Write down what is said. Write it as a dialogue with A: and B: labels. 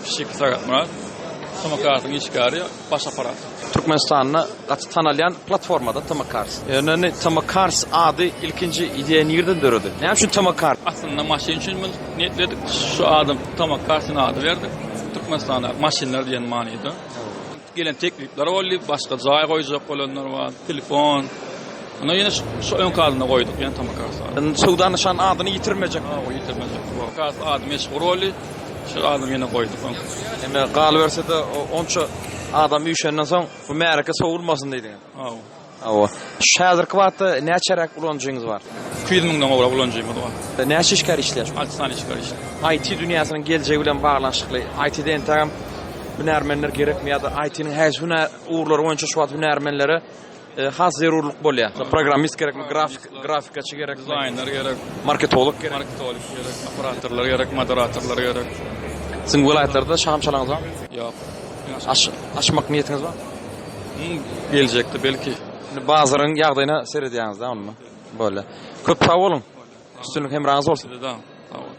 A: Pişik Sagatmyrat, TMKarsyň işgäri, baş operator.
B: Türkmenistanda gaty tanalýan platformada TMKars. Ýöne indi TMKars ady ilkinji ideýa nirden döredi? Näme üçin TMKars?
A: Aslynda maşyn üçin biz niýetledik. Şu ady TMKars diýen ady berdik. Türkmenistanda maşynlar diýen manyda. Gelen teklipler boldy, başga jaý goýjak bolanlar bar, telefon. Onda ýene şu öňki adyny goýduk, ýene TMKars ady.
B: Indi söwda nyşan adyny ýitirmejek.
A: Hawa, ýitirmejek. TMKars ady meşhur boldy. Şu adyny ýene goýduk öňki.
B: Eme galyberse-de onça adam üýşenden soň bu märeke sowulmasyn diýdiňiz.
A: Hawa.
B: Hawa. Şu häzirki wagtda näçeräk ulanyjyňyz bar?
A: 200 müňden gowrak ulanyjymyz bar.
B: Näçe işgär işleýär?
A: Alty sany işgär işleýär.
B: IT dünýäsiniň geljegi bilen baglanyşykly, IT-de entägem hünärmenler gerekmi ýa-da IT-niň haýsy hünär ugurlary boýunça şu wagt hünärmenlere has zerurlyk bolýar? Programmist gerekmi, grafik, grafikaçy gerekmi?
A: Dizaýner gerek.
B: Marketolog gerek.
A: Marketolog gerek, operatorlar gerek, moderatorlar gerek.
B: Siziň welaýatlarda şahamçalaryňyz barmy?
A: Ýok.
B: Aç, açmak niýetiňiz barmy?
A: Geljekde belki.
B: Indi bazaryň ýagdaýyna seredýäňiz-dä onda. Bolýar. Köp sag boluň. Üstünlik hemraňyz bolsun.
A: Size-de sag boluň.